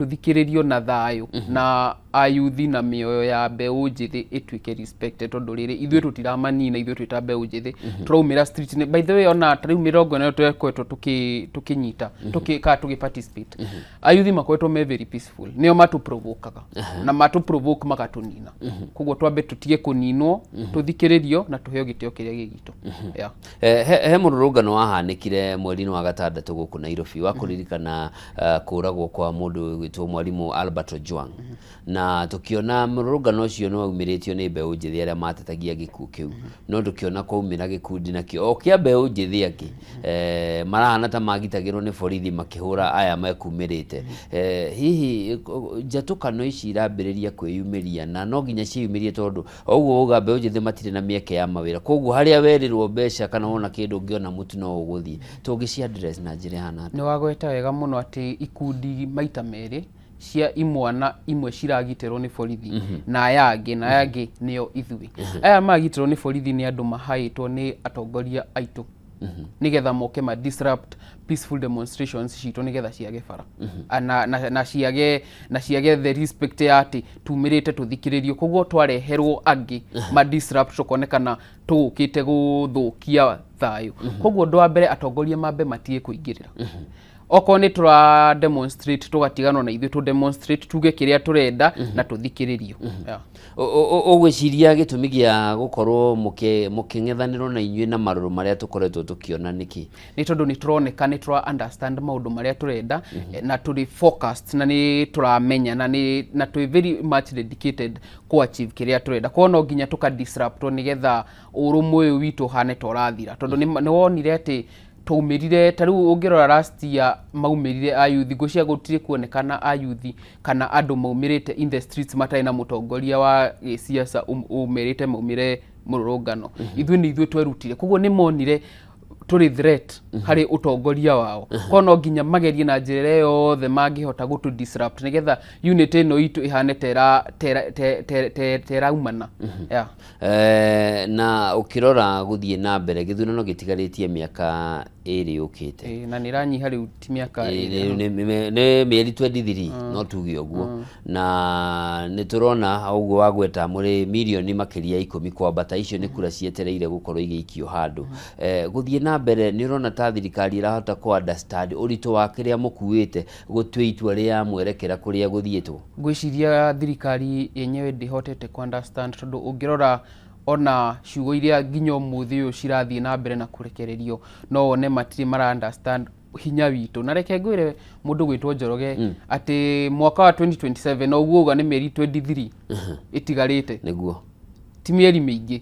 Tũthikĩrĩrio na thayũ na ayuthi na mĩoyo ya mbeũ njĩthĩ ĩtuĩke respected, tondũ rĩrĩ, ithuĩ tũtiramanina. Ithuĩ twĩ ta mbeũ njĩthĩ tũraumĩra street. By the way, ona ta rĩu 40 twekoretwo tũkĩnyita kana tũgĩ participate, ayuthi makoretwo me very peaceful. Nĩo matũprovokaga na matũprovoke magatũnina. Koguo twambe tũtige kũninwo, tũthikĩrĩrio na tũheo gĩtĩo kĩrĩa gĩ gitũ, yeah. He mũrũrũngano wahanĩkire mweri-inĩ wa gatandatũ gũkũ Nairobi wa kũririkana kũragwo kwa mũndũ ũgwĩtwo mwarimũ Albert Ojwang, na tũkĩona mũrũrũngano ũcio nĩ waumĩrĩtio nĩ mbeũ njĩthĩ arĩa matetagia gĩkuũ kĩu, no tũkĩona kwaumĩra gĩkundi nakĩo o kĩa mbeũ njĩthĩ angĩ marahana ta magitagĩrwo nĩ borithi makĩhũra aya mekumĩrĩte. Hihi njatũkano ici irambĩrĩria kwĩyumĩria, na no nginya ciĩyumĩrie, tondũ o ũguo wauga mbeũ njĩthĩ matirĩ na mĩeke ya mawĩra, koguo harĩa werĩrwo mbeca kana wona kĩndũ ũngĩona mũtu no ũgũthiĩ. Tũngĩci address na njĩra ĩhana atĩa? Nĩ wagweta wega mũno atĩ ikundi maita merĩ cia imwana imwe ciragitĩrwo nĩ borithi na aya angĩ nĩo ithuĩ. Aya magitĩrwo nĩ borithi nĩ andũ mahaĩtwo nĩ atongoria aitũ nĩgetha moke ma disrupt peaceful demonstrations citũ, nĩgetha ciage bara na ciage the respect ya atĩ tumĩrĩte tũthikĩrĩrio. Koguo twareherwo angĩ ma disrupt, tũkonekana tũgũkĩte gũthũkia thayũ. Koguo ũndũ wa mbere, atongoria mambe matige kũingĩrĩra. Okorwo nĩ tũra demonstrate, tũgatiganwo na ithuĩ tũ demonstrate, tuge kĩrĩa tũrenda na tũthikĩrĩrio, yeah. Ũgwĩciria gĩtũmi gĩa gũkorwo mũkĩng'ethanĩrwo na inyuĩ na marũrũ marĩa tũkoretwo tũkĩona nĩkĩ? Nĩ tondũ nĩ tũroneka nĩ tũra understand maũndũ marĩa tũrenda na tũrĩ focused na nĩ tũramenya na twĩ very much dedicated ku achieve kĩrĩa tũrenda. Koguo no nginya tũka disruptwo nĩgetha ũrũmwe ũyũ witũ ũhane ta ũrathira, tondũ nĩ wonire atĩ twaumĩrire. Ta rĩu ũngĩrora last year maumĩrire ayuthi, ngwĩciria gũtirĩ kuonekana ayuthi kana andũ maumĩrĩte in the streets matarĩ na mũtongoria wa gĩsiasa ũmerĩte maumĩre mũrũrũngano. Ithuĩ nĩ ithuĩ twerutire, koguo nĩ monire tũrĩ threat harĩ ũtongoria wao. Koguo no nginya magerie na njĩra ĩrĩa yothe mangĩhota gũtũ disrupt nĩgetha unit ĩno itũ ĩhane ta ĩraumana, yeah. Na ũkĩrora gũthiĩ na mbere, gĩthurano gĩtigarĩtie mĩaka 2 yũkĩte. Ĩĩ, na nĩ ĩranyiha rĩu, ti mĩaka 2. Nĩ mĩeri 23, no tuge ũguo, na nĩ tũrona ũguo wagweta mũrĩ mirioni makĩria ya 10 kwambata. Icio nĩ kura cietereire gũkorwo igĩikio handũ. Gũthiĩ na mbere, nĩ ũrona ta thirikari ĩrahota kũ understand ũritũ wa kĩrĩa mũkuĩte gũtua itua rĩa mwerekera kũrĩa gũthiĩtwo? Ngwĩciria thirikari yenyewe ndĩhotete ku understand, tondũ ũngĩrora ona ciugo iria nginya ũmũthĩ ũyũ cirathiĩ na mbere na kũrekererio, no wone matirĩ mara understand hinya witũ. Na reke ngwĩre mũndũ gwĩtwo Njoroge atĩ mwaka wa 2027, no ũguo uga nĩ mĩeri 23 ĩtigarĩte. Ti mĩeri mĩingĩ.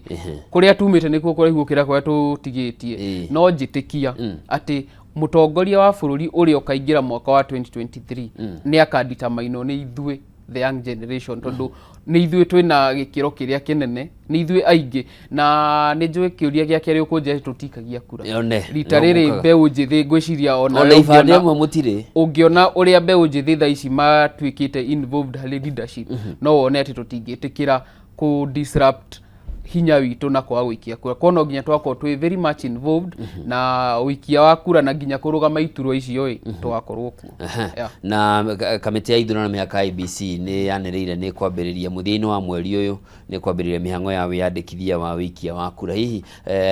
Kũrĩa tumĩte nĩkuo kũraihu gũkĩra kũrĩa tũtigĩtie. No njĩtĩkia atĩ mũtongoria wa bũrũri ũrĩa ũkaingĩra mwaka wa 2023 nĩ akanditamainwo nĩ ithuĩ the young generation, tondũ nĩ ithuĩ twĩna gĩkĩro kĩrĩa kĩnene, nĩ ithuĩ aingĩ. Na nĩ njũĩ kĩũria gĩa kerĩ ũkũnjĩra tũtikagia kura. Yone, rita no rĩrĩ gũkaga. Mbeũ njĩthĩ ngwĩciria ona ona ibandĩ amwe mũtirĩ. Ũngĩona ũrĩa mbeũ njĩthĩ thaa ici matuĩkĩte involved harĩ leadership, no wone atĩ tũtingĩtĩkĩra kũ disrupt hinya witũ na kwaga gũikia kura. Koguo no nginya twakorwo twĩ very much involved na ũikia wa kura na nginya kũrũgama iturwa icio ĩ tũgakorwo kuo. Yeah. Na kamĩtĩ ya ithurano mĩhaka IEBC nĩ yanĩrĩire nĩ kwambĩrĩria mũthia-inĩ wa mweri ũyũ, nĩ kwambĩrĩria mĩhang'o ya wĩyandĩkithia wa wĩikia wa kura. Hihi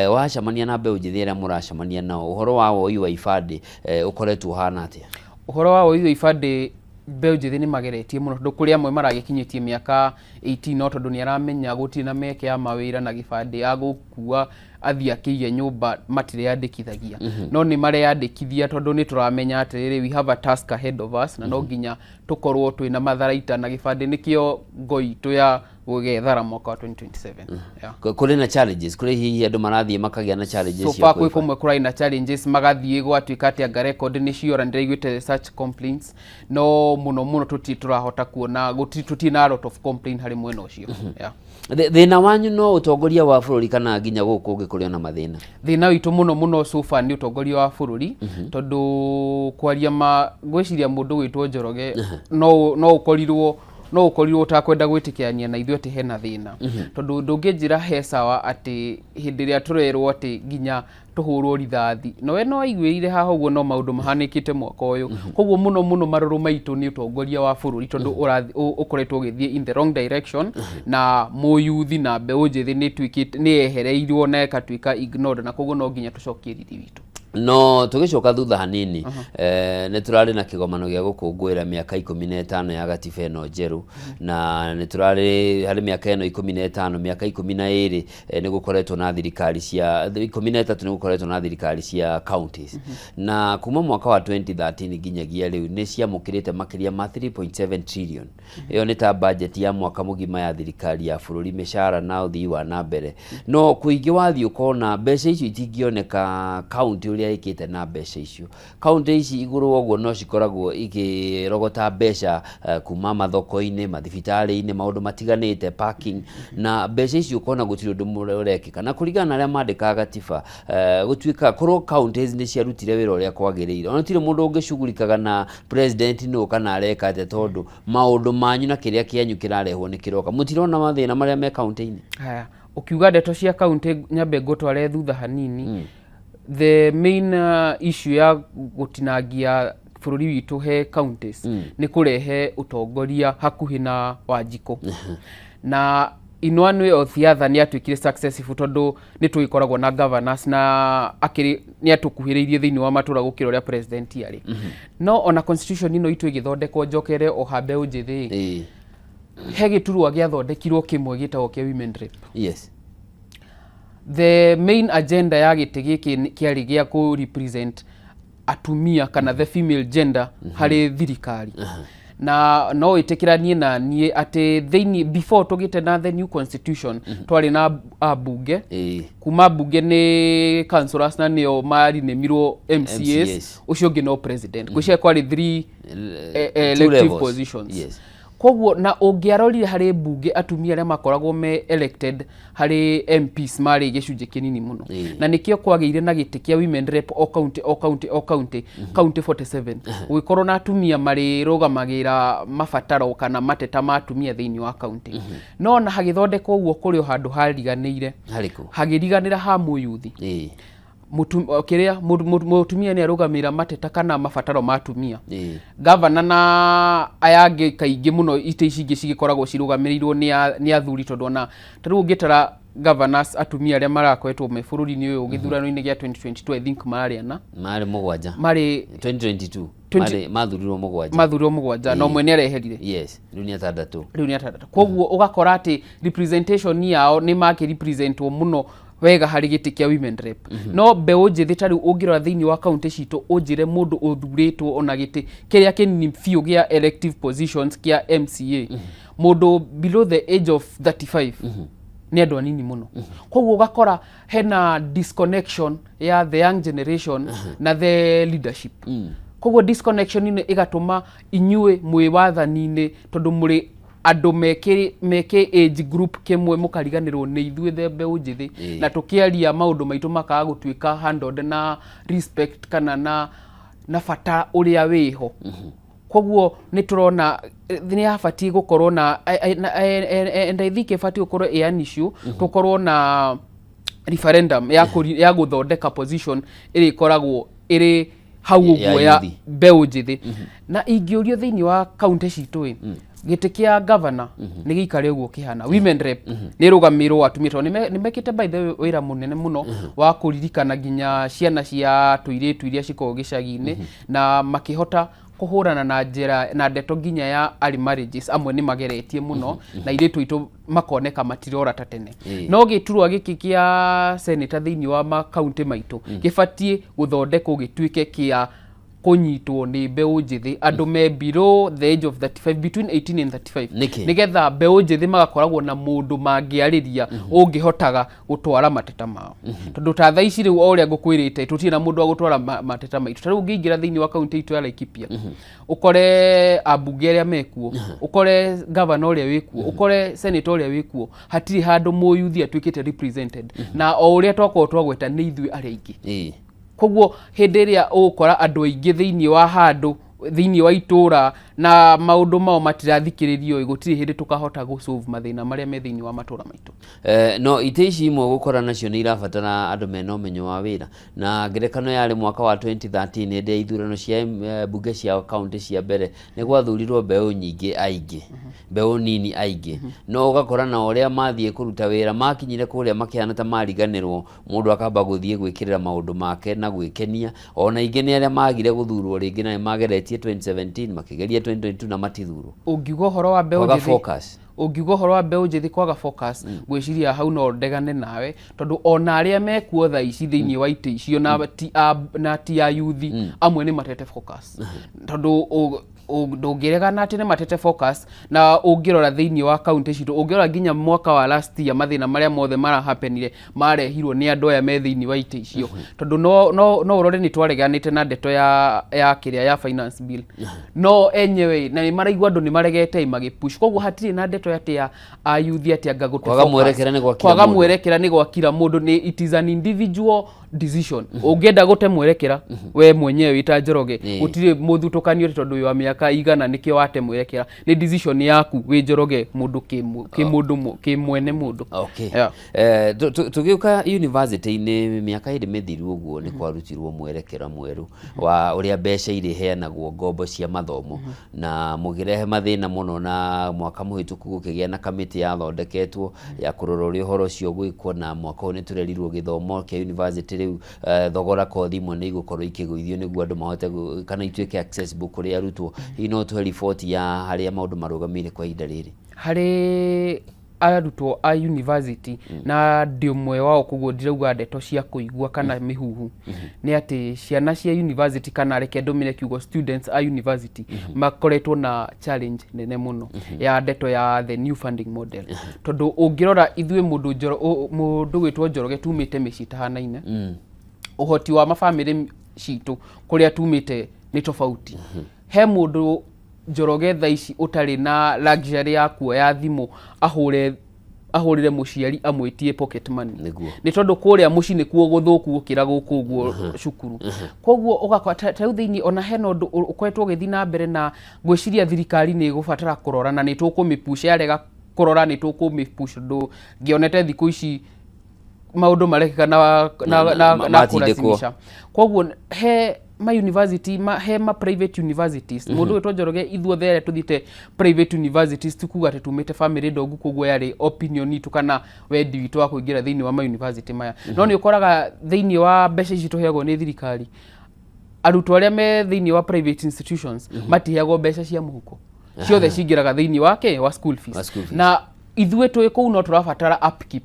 wacemania na mbeũ njĩthĩ arĩa mũracemania nao, ũhoro wa woi wa ibandĩ ũkoretwo ũhana atĩa? Ũhoro wa woi wa ibandĩ, mbeũ njĩthĩ nĩ mageretie mũno, tondũ kũrĩ amwe maragĩkinyĩtie mĩaka 18, no tondũ nĩ aramenya gũtirĩ na mĩeke ya mawĩra na gĩbandĩ agũkua athiĩ akĩige nyũmba, matireyandĩkithagia. No nĩ mareyandĩkithia, tondũ nĩ tũramenya atĩrĩrĩ, we have a task ahead of us, na no nginya tũkorwo twĩna matharaita na gĩbandĩ nĩkĩo ngo itũ ya gũgethara mwaka wa 2027, yeah. Kũrĩ na challenges, kũrĩ hihi andũ marathiĩ makagĩa na challenges So cia far kwĩ kũiba? kũmwe kũrarĩ na challenges, magathiĩ gwatuĩka atĩ anga record nĩ ciora. Nĩndĩraiguĩte such complaints, no mũno mũno tũtirĩ tũrahota kuona, tũtirĩ na a lot of complaint harĩ mwena ũcio, yeah. Thĩna wanyu no ũtongoria wa bũrũri kana nginya gũkũ kũngĩ kũrĩ ona mathĩna? Thĩna witũ mũno mũno so far nĩ ũtongoria wa bũrũri, tondũ kwaria ma, ngwĩciria mũndũ gwĩtwo Njoroge no ũkorirwo No ũkorirwo ũtakwenda gwĩtĩkĩrania na ithuĩ atĩ hena thĩna, tondũ ndũngĩnjĩra he sawa atĩ hĩndĩ ĩrĩa tũrerwo atĩ nginya tũhũrwo rithathi, no we no aiguĩrĩire haha ũguo, no maũndũ mahanĩkĩte mwaka ũyũ. Koguo mũno mũno marũrũ maitũ nĩ ũtongoria wa bũrũri, tondũ ũkoretwo ũgĩthiĩ in the wrong direction, na mũyuthi na mbeũ njĩthĩ nĩ ĩtuĩkĩte nĩ yehereirwo na ĩkatuĩka ignored, na koguo no nginya tũcokie riri witũ. No tũgĩcoka thutha hanini, nĩ tũrarĩ na kĩgomano gĩa gũkũngũĩra mĩaka 15 ya gatiba ĩno njerũ, na nĩ tũrarĩ harĩ mĩaka ĩno 15, mĩaka 12 nĩ gũkoretwo na thirikari cia, 13 nĩ gũkoretwo na thirikari cia counties, na kuma mwaka wa 2013 nginyagia rĩu nĩ ciamũkĩrĩte makĩria ma 3.7 trillion. Ĩyo nĩ ta budget ya mwaka mũgima ya thirikari ya bũrũri, mĩcara na ũthii wa na mbere. No kũingĩ wathiĩ ũkona mbeca icio itingĩoneka county ũrĩa ĩkĩte na mbeca icio. County ici igũrũ wa ũguo no cikoragwo ikĩrogota mbeca kuma mathoko-inĩ, mathibitarĩ-inĩ, maũndũ matiganĩte, parking, na mbeca icio ũkona gũtirĩ ũndũ ũrekĩka. Na kũringana na arĩa mandĩkaga gatiba, gũtuĩkaga korwo counties nĩ ciarutire wĩra ũrĩa kwagĩrĩire, ona gũtirĩ mũndũ ũngĩcugurikaga na president nũ kana areka atĩa, tondũ maũndũ manyu na kĩrĩa kĩanyu kĩrarehwo nĩ kĩroka. Mũtirona mathĩna marĩa me county-inĩ? Haya, ũkiuga ndeto cia county, nyambe ngũtware thutha hanini. The main issue ya gũtinangia bũrũri witũ he counties nĩ kũrehe ũtongoria hakuhĩ na Wanjikũ, na in one way or the other nĩ atuĩkire successful, tondũ nĩ tũgĩkoragwo na governors na akĩrĩ nĩ atũkuhĩrĩirie thĩinĩ wa matũra gũkĩra ũrĩa president arĩ. No ona constitution ĩno itũ ĩgĩthondekwo, njokere o ha mbeũ njĩthĩ, he gĩturwa gĩathondekirwo kĩmwe gĩtagwo kĩa women rep. The main agenda ya gĩtĩ gĩkĩ kĩarĩ gĩa kũ represent atumia kana the female gender harĩ thirikari. Na no ĩtĩkĩranie na niĩ atĩ thĩinĩ before tũgĩte na the new constitution, twarĩ na ambunge. Kuma mbunge nĩ councillors, na nĩo marinĩmirwo MCAs. MCAs. Ũcio ũngĩ no president. Gwĩciria kwarĩ three two elective levels. positions. Koguo na ũngĩarorire harĩ mbunge, atumia arĩa makoragwo me elected harĩ MPs marĩ gĩcunjĩ kĩnini mũno. Na nĩkĩo kwagĩire na gĩtĩ kĩa women rep o county, o county, o county, county 47, gũgĩkorwo na atumia marĩrũgamagĩra mabataro kana mateta ma atumia thĩinĩ wa county. No ona hagĩthondekwo ũguo, kũrĩ o handũ hariganĩire. Harĩkũ? Hagĩriganĩra ha mũyuthi. Kĩrĩa mũtumia nĩ arũgamĩrĩra mateta kana mabataro ma atumia. Gavana na aya angĩ, kaingĩ mũno itĩ ici ingĩ cigĩkoragwo cirũgamĩrĩirwo nĩ athuri, tondũ ona ta rĩu ũngĩtara governors atumia arĩa marakoretwo me bũrũri-inĩ ũyũ gĩthurano-inĩ gĩa 2022, I think marĩ ana. Marĩ mũgwanja. Marĩ 2022. 20 Marĩ mathurirwo mũgwanja. Mathurirwo mũgwanja, na ũmwe nĩ areherire. Yes, rĩu nĩ atandatũ. Rĩu nĩ atandatũ. Koguo ũgakora atĩ representation yao nĩ makĩrepresentwo mũno wega harĩ gĩtĩ kĩa women rep. No mbeũ njĩthĩ, ta rĩu ũngĩrora thĩinĩ wa kaunti citũ, ũnjĩre mũndũ ũthurĩtwo ona gĩtĩ kĩrĩa kĩnini biũ gĩa elective positions kĩa MCA, mũndũ below the age of 35 nĩ andũ anini mũno. Koguo ũgakora hena disconnection ya the young generation na the leadership. Koguo disconnection ĩno ĩgatũma inyuĩ mwĩ wathani-inĩ, tondũ mũrĩ andũ meke age group kĩmwe, mũkariganĩrwo nĩ ithuĩ the mbeũ njĩthĩ. Na tũkĩaria, maũndũ maitũ makaga gũtuĩka handled na respect kana na bata ũrĩa wĩho. Koguo nĩ tũrona nĩ yabatiĩ gũkorwo na and I think ĩbatiĩ gũkorwo ĩ an issue, tũkorwo na referendum ya gũthondeka position ĩrĩa ĩkoragwo ĩrĩ hau ya ũguo ya youth. Mbeũ njĩthĩ. Na ingĩũrio thĩinĩ wa kaunti citũ ĩ, gĩtĩ kĩa gavana nĩ gĩikare ũguo kĩhana, women rep nĩ ĩrũgamĩrwo atumia, tondũ nĩ mekĩte by the way wĩra mũnene mũno wa kũririkana nginya ciana cia tũirĩtu iria cikoragwo gĩcagi-inĩ, na makĩhota kũhũrana na njĩra na ndeto nginya ya early marriages. Amwe nĩ mageretie mũno na airĩtu aitũ makoneka matirora ta tene. No gĩturwa gĩkĩ kĩa senator thĩinĩ wa makaunti maitũ gĩbatiĩ gũthondekwo gĩtuĩke kĩa kũnyitwo nĩ mbeũ njĩthĩ, andũ me below the age of 35, between 18 and 35. Nĩkĩ? Nĩgetha mbeũ njĩthĩ magakoragwo na mũndũ mangĩarĩria ũngĩhotaga gũtwara mateta mao, tondũ ta thaa ici rĩu, o ũrĩa ngũkwĩrĩte, tũtirĩ na mũndũ wa gũtwara mateta maitũ. Ta rĩu ũngĩingĩra thĩinĩ wa kaunti itũ ya Laikipia, ũkore ambunge arĩa mekuo, ũkore gavana ũrĩa wĩkuo, ũkore senator ũrĩa wĩkuo, hatirĩ handũ mũyuthi atuĩkĩte represented. Na o ũrĩa twakorwo twagweta, nĩ ithuĩ arĩa aingĩ. Koguo hĩndĩ ĩrĩa ũgũkora andũ aingĩ thĩinĩ wa handũ Thĩinĩ wa itũra na maũndũ mao matirathikĩrĩrio ĩ, gũtirĩ hĩndĩ tũkahota gũ solve mathĩna marĩa me thĩinĩ wa matũra maitũ. No itĩ ici imwe gũkora nacio nĩ irabatara andũ mena ũmenyo wa wĩra, na ngerekano yarĩ mwaka wa 2013 hĩndĩ ya ithurano cia mbunge cia kaunti cia mbere, nĩ gwathurirwo mbeũ nyingĩ aingĩ, mbeũ nini aingĩ, no ũgakora na ũrĩa mathiĩ kũruta wĩra makinyire kũrĩa makĩhana ta mariganĩrwo, mũndũ akamba gũthiĩ gwĩkĩrĩra maũndũ make na gwĩkenia. Ona ingĩ nĩ arĩa magire gũthurwo rĩngĩ na nĩ mageretie 2017, makĩgeria 2022 na matithurwo. Ũngiuga ũhoro wa mbeũ Kwaga njĩthĩ focus. Ũngiuga ũhoro wa mbeũ njĩthĩ kwaga focus, ngwĩciria hau no ndegane nawe, tondũ ona arĩa mekuo thaa ici thĩinĩ wa itĩ icio na ti a yuthi, amwe nĩ matete focus, tondũ ndũngĩregana atĩ nĩ matete focus. Na ũngĩrora thĩinĩ wa kaunti citũ, ũngĩrora nginya mwaka wa last year, mathĩna marĩa mothe marahapenire marehirwo nĩ andũ aya me thĩinĩ wa itĩ icio, tondũ no ũrore nĩ twareganĩte na ndeto ya kĩrĩa ya finance bill, no enyewe na nĩ maraigua andũ nĩ maregete magĩpush. Koguo hatirĩ na ndeto atĩ ya ayuthi atĩ anga gũte Kwaga focus. Mwerekera nĩ gwa kila Kwaga mũndũ. Mwerekera nĩ gwa kila mũndũ, nĩ it is an individual decision. Ũngĩenda gũte mwerekera we mwenyewe wĩta Njoroge, gũtirĩ mũthutũkanio atĩ tondũ wĩ wa mĩaka igana nĩkĩo wate mwerekera. Nĩ decision yaku wĩ Njoroge, mũndũ kĩmũndũ kĩmwene mũndũ. Okay. Tũgĩũka university-inĩ, mĩaka ĩrĩ mĩthiru ũguo nĩ kwarutirwo mwerekera mwerũ wa ũrĩa mbeca irĩheanagwo, ngombo cia mathomo, na mũkĩrehe mathĩna mũno, na mwaka mũhĩtũku gũkĩgĩa na kamĩtĩ yathondeketwo ya kũrora ũrĩa ũhoro ũcio ũgwĩkwo, na mwaka ũyũ nĩ tũrerirwo gĩthomo kĩa university rĩu thogora kothi imwe nĩ igũkorwo ikĩgũithio nĩguo andũ mahote kana ituĩke accessible kũrĩ arutwo. Hihi no tũhe riboti ya harĩa maũndũ marũgamĩire kwa ihinda rĩrĩ? Harĩ arutwo a university, na ndĩ ũmwe wao, koguo ndirauga ndeto cia kũigua kana mĩhuhu, nĩ atĩ ciana cia university, kana reke ndũmĩre kiugo students a university, makoretwo na challenge nene mũno ya ndeto ya the new funding model, tondũ ũngĩrora ithuĩ mũndũ gwĩtwo Njoroge tumĩte mĩciĩ ĩtahanaine, ũhoti wa mabamĩrĩ citũ kũrĩa tumĩte nĩ tofauti. He mũndũ Njoroge thaa ici ũtarĩ na luxury ya kuoya thimũ ahũre ahũrĩre mũciari amwĩtie pocket money, nĩ tondũ kũrĩa mũciĩ nĩkuo gũthũku gũkĩra gũkũ ũguo cukuru. Koguo ũgakora ta rĩu thĩinĩ ona hena ũndũ ũkoretwo ũgĩthiĩ na mbere, na ngwĩciria thirikari nĩ ĩgũbatara kũrora, na nĩ tũkũmĩpush. Yarega kũrora, nĩ tũkũmĩpush, tondũ ngĩonete thikũ ici maũndũ marekĩka na matindĩkwo. Kũracimisha. Koguo he ma university he ma private universities, mũndũ wĩtwo Njoroge, ithuothe arĩa tũthiĩte private universities, ti kuga atĩ tumĩte family ndongu, koguo yarĩ opinion itũ kana wendi witũ wa kũingĩra thĩinĩ wa ma university maya. No nĩ ũkoraga thĩinĩ wa mbeca ici tũheagwo nĩ thirikari, arutwo arĩa me thĩinĩ wa private institutions matiheagwo mbeca cia mũhuko, ciothe cingĩraga thĩinĩ wake wa school fees. Wa school fees. Na ithuĩ twĩ kũu no tũrabatara upkeep,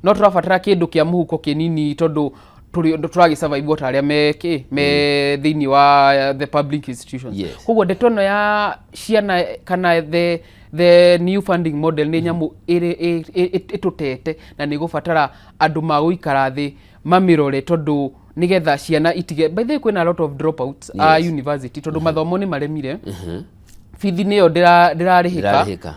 no tũrabatara kĩndũ kĩa mũhuko kĩnini, tondũ tũragĩ survive o ta arĩa me kĩ me thĩinĩ wa the public institutions. Koguo ndeto ĩno ya ciana kana the new funding model nĩ nyamũ ĩrĩ ĩtũtete, na nĩ ĩgũbatara andũ magũikara thĩ mamĩrore, tondũ nĩgetha ciana itige. By the way, kwĩna a lot of dropouts a university, tondũ mathomo nĩ maremire, bithi nĩyo ndĩrarĩhĩka. Ndĩrarĩhĩka.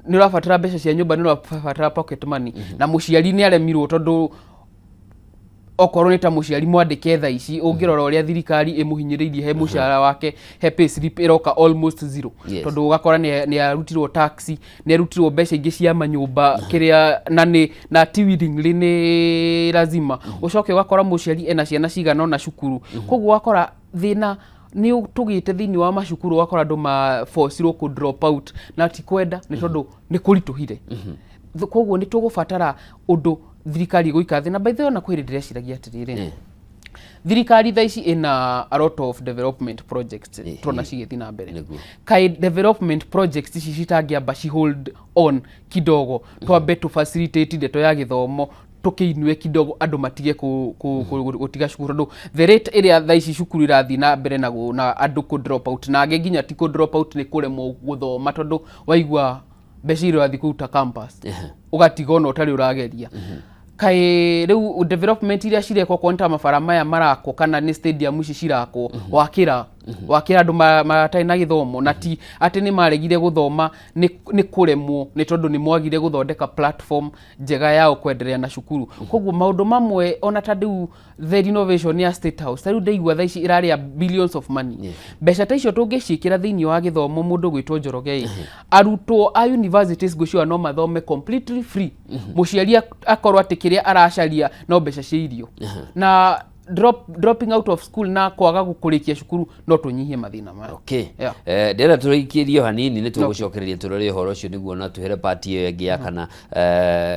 Nĩ ũrabatara mbeca cia nyũmba, nĩ ũrabatara pocket money, na mũciari nĩ aremirwo, tondũ okorwo nĩ ta mũciari mwandĩke thaa ici, ũngĩrora ũrĩa thirikari ĩmũhinyĩrĩirie he mũcara wake, he pay slip ĩroka almost zero, tondũ ũgakora nĩ arutirwo tax, nĩ arutirwo mbeca ingĩ cia manyũmba kĩrĩa na ti willingly, nĩ lazima. Ũcoke ũgakora mũciari ena ciana cigana ũna cukuru, koguo ũgakora thĩna nĩ tũgĩte thĩinĩ wa macukuru, ũgakora andũ mabocirwo kũ drop out na ti kwenda, nĩ tondũ nĩ kũritũhire. Koguo nĩ tũgũbatara ũndũ thirikari ĩgũikara thĩ. Na by the way, ona kwĩ hĩndĩ ndĩreciragia atĩrĩrĩ, thirikari thaa ici ĩna a lot of development projects tuona cigĩthiĩ na mbere. Kaĩ development projects ici citangĩamba ci hold on kidogo, twambe tũ facilitate ndeto ya gĩthomo, tũkĩinue kidogo, andũ matige gũtiga cukuru, tondũ the rate ĩrĩa thaa ici cukuru irathiĩ na mbere na andũ kũ drop out, na angĩ nginya ti kũ drop out, nĩ kũremwo gũthoma, tondũ waigua mbeca iria ũrathiĩ kũruta campus, ũgatiga ona ũtarĩ ũrageria. Kaĩ rĩu development iria cirekwo, okorwo nĩ ta mabara maya marakwo kana nĩ stadium ici cirakwo, wakĩra Wakĩra andũ matarĩ na gĩthomo, na ti atĩ nĩ maregire gũthoma nĩ kũremwo, nĩ tondũ nĩ mwagire gũthondeka platform njega yao kwenderea na cukuru. Koguo maũndũ mamwe ona ta rĩu the renovation ya State House, ta rĩu ndaigua thaa ici ĩrarĩa billions of money. Mbeca ta icio tũngĩciĩkĩra thĩinĩ wa gĩthomo, mũndũ gwĩtwo Njoroge ĩ, arutwo a universities ngwĩciria no mathome completely free. Mũciari akorwo atĩ kĩrĩa aracaria no mbeca cia irio, na dropping out of school na kwaga kũrĩkia cukuru, no tũnyihie mathĩna maya. Okay. Ndĩrenda tũrĩkĩrie hanini, nĩ tũgũcokereria tũrore ũhoro ũcio nĩguo na tũhere part ĩyo ĩngĩ ya kana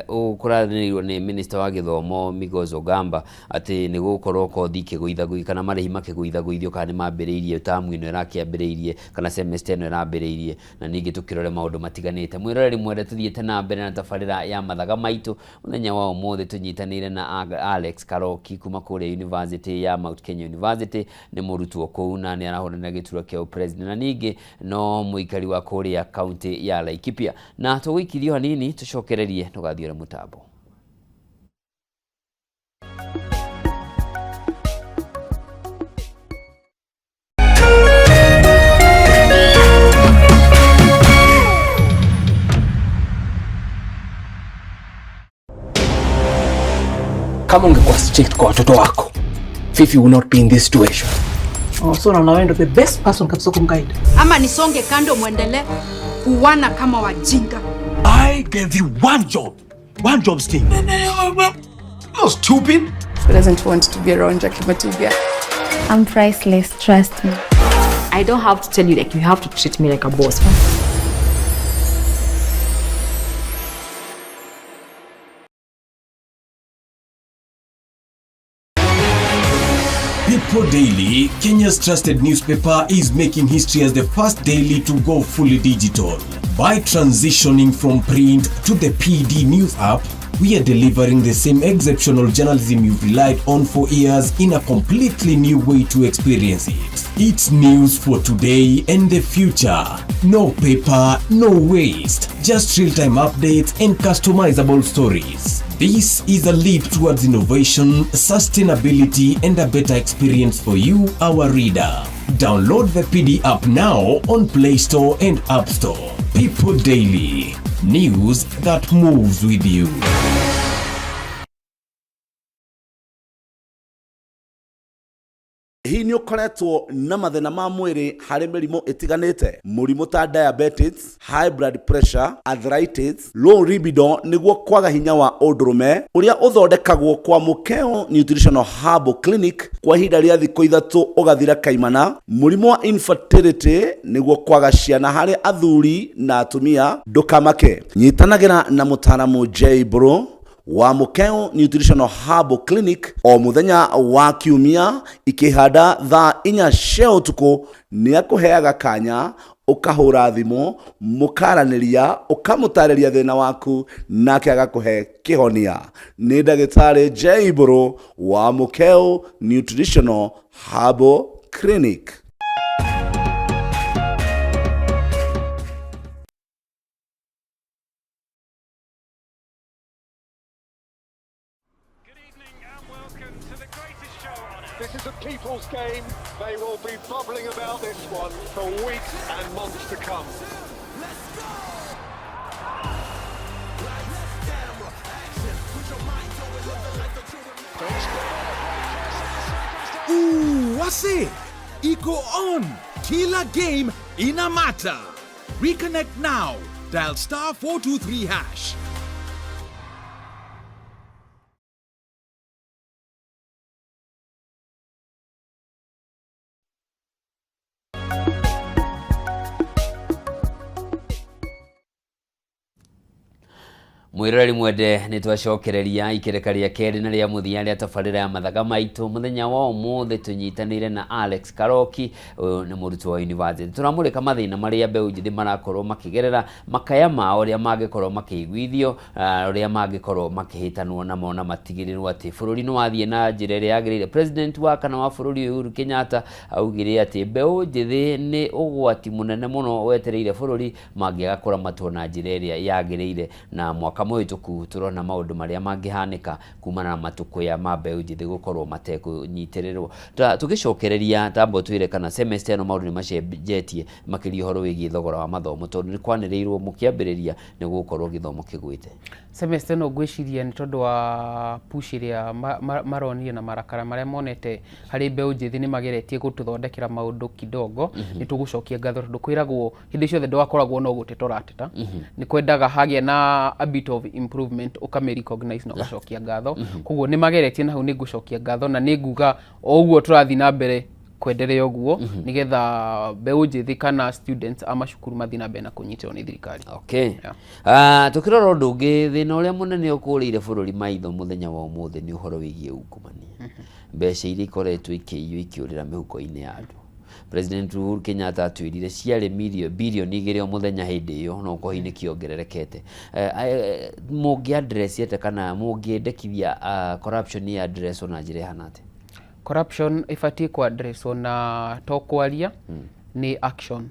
kũranĩirwo nĩ minister wa gĩthomo Migoz Ogamba atĩ nĩ gũgũkorwo kothi ikĩgũithagũithio kana marĩhi makĩgũithagũithio, kana nĩ mambĩrĩirie tamu ĩno ĩrakĩambĩrĩirie kana semester ĩno ĩrambĩrĩirie, na ningĩ tũkĩrore maũndũ matiganĩte. Mwĩroreri mwende, tũthiĩte na mbere na tabarĩra ya Mathaga Maitũ. Mũthenya wa ũmũthĩ tũnyitanĩire na Alex Karoki kuma kũrĩa University ya Mount Kenya University, nĩ mũrutwo kũu na nĩ arahũranĩra gĩturwa kĩa president, na ningĩ no mũikari wa kũrĩa kaunti ya Laikipia. Na tũgũikirio hanini, tũcokererie, ndũgathiĩ mũtambo. Kama ungekuwa strict kwa watoto wako, Fifi will not be in this situation. Oh, so naona wewe ndo the best person kabisa kumguide. Ama nisonge kando muendelee kuwana kama wajinga? I gave you one job. One job, Steve. Not stupid. Who doesn't want to be around Jackie Matibia? I'm priceless, trust me. I don't have to tell you, like, you have to treat me like a boss. People Daily, Kenya's trusted newspaper, is making history as the first daily to go fully digital. By transitioning from print to the PD News app, we are delivering the same exceptional journalism you've relied on for years in a completely new way to experience it. It's news for today and the future. No paper, no waste, just real-time updates and customizable stories. This is a leap towards innovation, sustainability, and a better experience for you, our reader. Download the PD app now on Play Store and App Store. People Daily, news that moves with you. Hihi nĩ ũkoretwo na mathĩna ma mwĩrĩ harĩ mĩrimũ ĩtiganĩte, mũrimũ ta diabetes, high blood pressure, arthritis, low libido, nĩguo kwaga hinya wa ũndũrũme, ũrĩa ũthondekagwo kwa Mũkeo Nutritional Herbal Clinic kwa ihinda rĩa thikũ 3 ũgathira kaimana, mũrimũ wa infertility, nĩguo kwaga ciana harĩ athuri na atumia? Ndũkamake, nyitanagĩra na mũtaaramu J Bro wa Mũkeo Nutritional Herbal Clinic o mũthenya wa Kiumia ikĩhanda thaa 4 cia ũtukũ. Nĩ akũheaga kanya ũkahũra thimũ, mũkaranĩria, ũkamũtarĩria thĩna waku, nake agakũhe kĩhonia. Nĩ ndagĩtarĩ J Bro wa Mũkeo Nutritional Herbal Clinic. This is a people's game. They will be bubbling about this one for weeks and months to come. Ooh, wase! Iko on! Kila game ina matter. Reconnect now. Dial *423#. Mwiroreri mwende, nĩ twacokereria ikereka rĩa kerĩ na rĩa mũthia rĩa tabarĩra ya Mathaga Maitũ. Mũthenya wa ũmũthĩ tũnyitanĩire na Alex Karoki, ũyũ nĩ mũrutwo wa university. Tũramũrĩka mathĩna marĩa mbeũ njĩthĩ marakorwo makĩgerera, makaya mao, ũrĩa mangĩkorwo makĩiguithio, ũrĩa mangĩkorwo makĩhĩtanwo namo na matigĩrĩrwo atĩ bũrũri nĩ wathiĩ na njĩra ĩrĩa yagĩrĩire. President wa kana wa bũrũri ũyũ Uhuru Kenyatta augire atĩ mbeũ njĩthĩ nĩ ũgwati mũnene mũno wetereire bũrũri mangĩaga kũramatwo na njĩra ĩrĩa yagĩrĩire, na mwaka Mwaka mũhĩtũku tũrona maũndũ marĩa mangĩhanĩka kumana na matũkũya ma mbeũ njĩthĩ gũkorwo matekũnyitĩrĩrwo. Ta tũgĩcokereria tamba ũtwĩre kana semester ĩno maũndũ nĩ macenjetie makĩria ũhoro wĩgiĩ thogora wa mathomo tondũ nĩ kwanĩrĩirwo mũkĩambĩrĩria nĩ gũgũkorwo gĩthomo kĩgwĩte. Semester ĩno ngwĩciria nĩ tondũ wa push ĩrĩa maronire na marakara marĩa monete harĩ mbeũ njĩthĩ nĩ mageretie gũtũthondekera maũndũ kidogo. Nĩ tũgũcokia ngatho tondũ kwĩragwo hĩndĩ ciothe ndwakoragwo no gũteta ũrateta, nĩ kwendaga hagĩa na a bit of improvement ũkamĩ recognize na ũgacokia ngatho. Koguo nĩ mageretie na hau nĩ ngũcokia ngatho na nĩ nguga o ũguo tũrathiĩ na mbere kwenderea ũguo nĩgetha mbeũ njĩthĩ kana students a macukuru mathiĩ na mbere na kũnyitĩrwo nĩ thirikari. Okay. Yeah. Tukĩrora ũndũ ũngĩ, thĩna ũrĩa mũnene ũkũrĩire bũrũri maitho mũthenya wa ũmũthĩ nĩ ũhoro wĩgiĩ ungumania, mbeca iria ikoretwo ikĩiywo ikĩũrĩra mĩhuko-inĩ ya andũ. President Uhuru Kenyatta atwĩrire ciarĩ 2 billion o mũthenya hĩndĩ ĩyo, no kwa hihi nĩkĩongererekete. Mũngĩ address atĩa kana mũngĩendekithia corruption ĩ address na njĩra ĩhana atĩa? Corruption ĩbatiĩ kũ addresswo na to kwaria, nĩ action.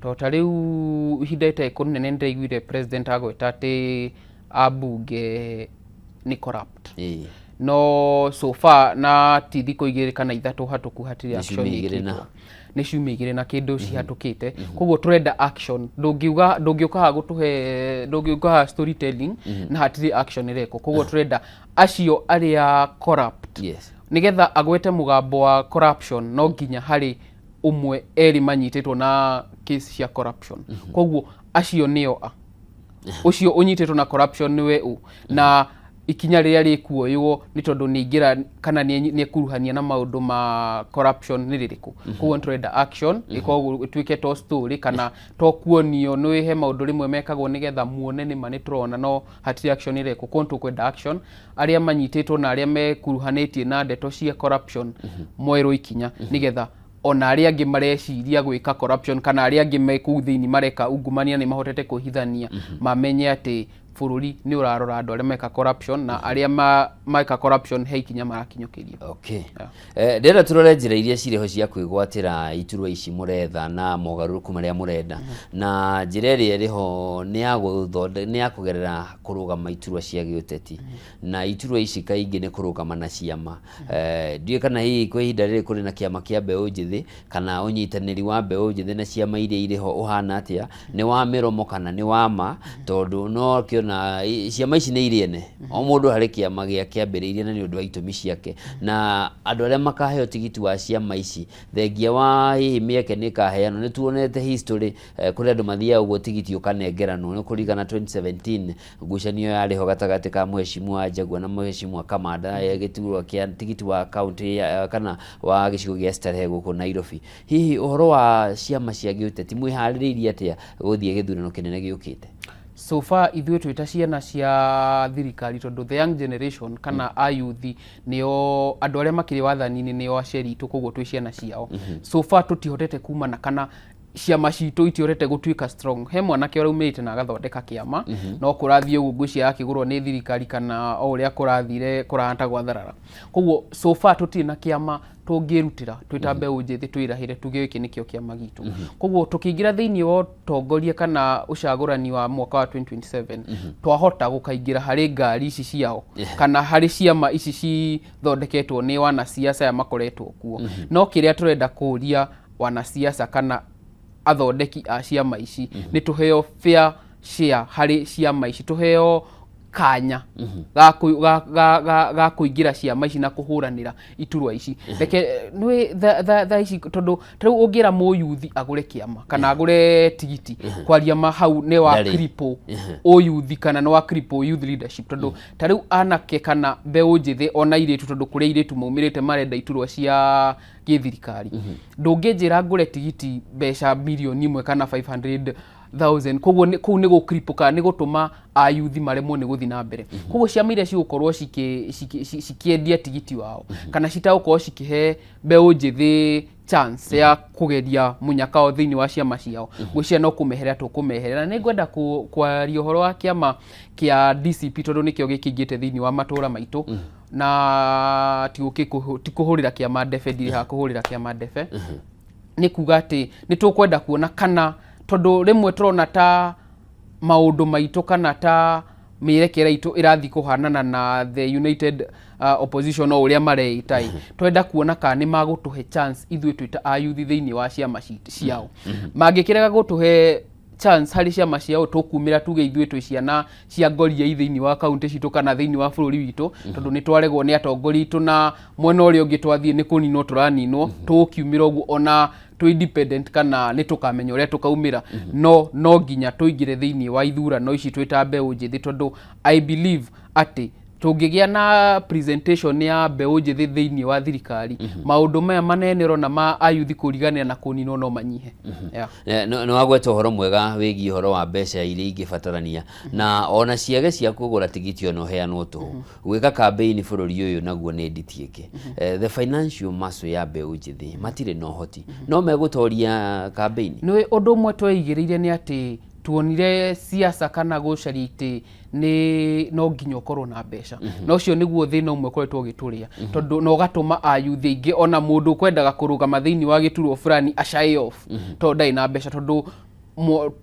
To ta rĩu ihinda rĩtarĩ kũnene nĩndĩraiguire president agweta atĩ ambunge nĩ corrupt, no so far na ti thikũ 2 kana 3 hatũku hatirĩ Nĩ action ciumia igĩrĩ na. ĩkĩtwo. Nĩ ciumia 2 na kĩndũ cihatũkĩte. Koguo tũrenda action. Ndũngiuga, ndũngĩũka haha gũtũhe, ndũngĩũka haha storytelling na hatirĩ action ĩrekwo. Koguo tũrenda acio arĩa corrupt, nĩgetha agwete mũgambo wa corruption, no nginya harĩ ũmwe erĩ manyitĩtwo na case cia corruption. Koguo acio nĩo a ũcio ũnyitĩtwo na corruption nĩwe ũ na ikinya rĩrĩa rĩkuoywo nĩ tondũ nĩ aingĩra kana nĩ ekuruhania na maũndũ ma corruption nĩ rĩrĩkũ. Koguo nĩ tũrenda action ĩkoragwo ĩtuĩke to story kana to kuonio. Nĩ he maũndũ rĩmwe mekagwo nĩgetha muone nĩma nĩ tũrona, no hatirĩ action ĩrekwo. Koguo nĩ tũkwenda action, arĩa manyitĩtwo na arĩa mekuruhanĩtie na ndeto cia corruption moerwo ikinya, nĩgetha ona arĩa angĩ mareciria gwĩka corruption kana arĩa angĩ me kũu thĩinĩ mareka ungumania nĩ mahotete kwĩhithania, mamenye atĩ bũrũri nĩ ũrarora andũ arĩa meka corruption na arĩa meka corruption he ikinya marakinyũkĩrio. Okay. Ndĩrenda tũrore njĩra iria cirĩ ho cia kwĩgwatĩra iturwa ici mũretha na mogarũrũku marĩa mũrenda, na njĩra ĩrĩa ĩrĩ ho nĩ ya kũgerera kũrũgama iturwa cia gĩũteti, na iturwa ici kaingĩ nĩ kũrũgama na ciama. Ndiũĩ kana hihi kwa ihinda rĩrĩ kũrĩ na kĩama kĩa mbeũ njĩthĩ kana ũnyitanĩri wa mbeũ njĩthĩ na ciama iria irĩ ho ũhana atĩa, nĩ wa mĩromo kana nĩ wa ma? Tondũ no kĩona ciama ici nĩ irĩ ene, o mũndũ harĩ kĩama gĩake ambĩrĩirie na nĩ ũndũ wa itũmi ciake, na andũ arĩa makaheo tigiti wa ciama ici, thengia wa hihi mĩeke nĩ ĩkaheanwo, nĩ tuonete history kũrĩ andũ mathiaga ũguo tigiti ũkanengeranwo. Nĩ kũringana 2017 ngucanio yarĩ ho gatagatĩ ka Mheshimiwa Njagua na Mheshimiwa Kamanda ya gĩturwa kĩa tigiti wa kaunti kana wa gĩcigo gĩa Starehe gũkũ Nairobi. Hihi ũhoro wa ciama cia gĩũteti, mwĩharĩrĩirie atĩa gũthiĩ gĩthurano kĩnene gĩũkĩte? So far ithuĩ twĩ ta ciana cia thirikari, tondũ the young generation kana a youth nĩo andũ arĩa makĩrĩ wathani-inĩ, nĩo aciari itũ, koguo twĩ ciana ciao. So far tũtihotete kumana kana ciama citũ itihotete gũtuĩka strong. He mwanake ũraumĩrĩte na agathondeka kĩama, no kũrathiĩ ũguo ngwĩciria akĩgũrwo nĩ thirikari kana o ũrĩa kũrathire kũrahata gwatharara. Koguo so far tũtirĩ na kĩama tũngĩrutĩra twĩ ta mbeũ njĩthĩ twĩrahĩre tuge gĩkĩ nĩkĩo kĩama gitũ. Koguo tũkĩingĩra thĩinĩ wa ũtongoria kana ũcagũrani wa mwaka wa 2027, twahota gũkaingĩra harĩ ngari ici ciao kana harĩ ciama ici cithondeketwo nĩ wanasiasa aya makoretwo kuo. No kĩrĩa tũrenda kũria wanasiasa kana athondeki a ciama ici nĩ tũheo fair share harĩ ciama ici, tũheo kanya ga kũingĩra ciama ici na kũhũranĩra iturwa ici. Reke nĩ thaa ici, tondũ ta rĩu ũngĩra mũyuthi agũre kĩama kana agũre tigiti, kwaria ma hau nĩ wa Ndarĩ. cripple ũyuthi kana nĩ wa cripple youth leadership, tondũ ta rĩu anake kana mbeũ njĩthĩ ona airĩtu, tondũ kũrĩ airĩtu maumĩrĩte marenda iturwa cia gĩthirikari, ndũngĩnjĩra ngũre tigiti mbeca 1 million kana 500,000. Koguo kũu nĩ gũkripũ kana nĩ gũtũma ayuthi maremwo nĩ gũthiĩ na mbere. Koguo ciama iria cigũkorwo cikĩendia tigiti wao kana citagũkorwo cikĩhe mbeũ njĩthĩ chance ya kũgeria mũnyaka wao thĩinĩ wa ciama ciao, ngwĩciria no kũmeherera tũkũmeherera. Na nĩ ngwenda kwaria ũhoro wa kĩama kĩa DCP, tondũ nĩkĩo gĩkĩingĩte thĩinĩ wa matũra maitũ, na ti kũhũrĩra kĩama ndebe, ndirĩ haha kũhũrĩra kĩama ndebe. Nĩ kuga atĩ nĩ tũkwenda kuona kana, tondũ rĩmwe tũrona ta maũndũ maitũ kana ta Mĩerekera itũ ĩrathiĩ kũhanana na the United Opposition o ũrĩa mareĩta ĩ, twenda kuona kana nĩ magũtũhe chance ithuĩ twĩ ta ayuthi thĩinĩ wa ciama ciao. Mangĩkĩrega gũtũhe chance harĩ ciama ciao, tũkumĩra tuge ithuĩ twĩ ciana cia ngoriai thĩinĩ wa kaunti citũ kana thĩinĩ wa bũrũri witũ, tondũ nĩ twaregwo nĩ atongoria aitũ na mwena ũrĩa ũngĩ twathiĩ nĩ kũninwo tũraninwo. Tũgũkiumĩra ũguo ona twĩ independent kana nĩ tũkamenya ũrĩa tũkaumĩra, no nginya tũingĩre thĩinĩ wa ithurano ici twĩ ta mbeũ njĩthĩ, tondũ I believe atĩ tũngĩgĩa na presentation ya mbeũ njĩthĩ thĩinĩ wa thirikari, maũndũ maya manene ũrona ma ayuthi kũriganĩra na kũninwo no manyihe. Yeah. Nĩ wagweta ũhoro mwega wĩgiĩ ũhoro wa mbeca iria ingĩbatarania na ona ciage cia kũgũra tigiti ona ũheanwo tũhũ. Gwĩka campaign bũrũri ũyũ naguo nĩ nditi ĩngĩ. The financial muscle ya mbeũ njĩthĩ matirĩ na ũhoti no megũtoria campaign. Nĩ ũndũ ũmwe tweigĩrĩire nĩ atĩ tuonire siasa kana gũcaria itĩ nĩ no nginya ũkorwo na mbeca, na ũcio nĩguo thĩna ũmwe ũkoretwo ũgĩtũrĩa, tondũ na ũgatũma ayuthi aingĩ ona mũndũ ũkwendaga kũrũgama thĩinĩ wa gĩturwa fulani a shy off tondũ ndarĩ na mbeca, tondũ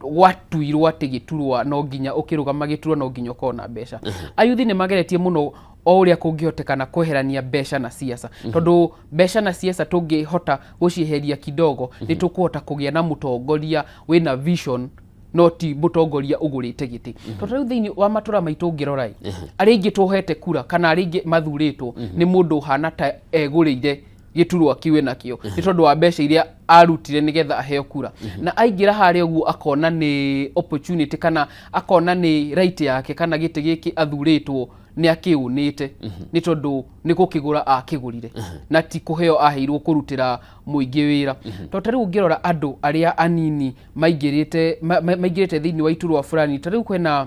gwatuirwo atĩ gĩturwa no nginya ũkĩrũgama gĩturwa no nginya ũkorwo na mbeca. Ayuthi nĩ mageretie mũno o ũrĩa kũngĩhotekana kweherania mbeca na siasa, tondũ mbeca na siasa tũngĩhota gũcieheria kidogo, nĩ tũkũhota kũgĩa na mũtongoria wĩna vision, no ti mũtongoria ũgũrĩte gĩtĩ. Tondũ rĩu thĩinĩ wa matũra maitũ ũngĩrora ĩ, arĩa aingĩ tũhete kura kana arĩa aingĩ mathurĩtwo nĩ mũndũ ũhana ta egũrĩire gĩturwa kĩu enakĩo nĩ tondũ wa mbeca iria arutire nĩgetha aheo kura, na aingĩra harĩa ũguo akona nĩ opportunity kana akona nĩ right yake kana gĩtĩ gĩkĩ athurĩtwo nĩ akĩũnĩte nĩ tondũ nĩ gũkĩgũra akĩgũrire na ti kũheo aheirwo kũrutĩra mũingĩ wĩra. Tondũ ta rĩu ũngĩrora andũ arĩa anini maingĩrĩte maingĩrĩte thĩinĩ wa iturwa fulani, ta rĩu kwĩna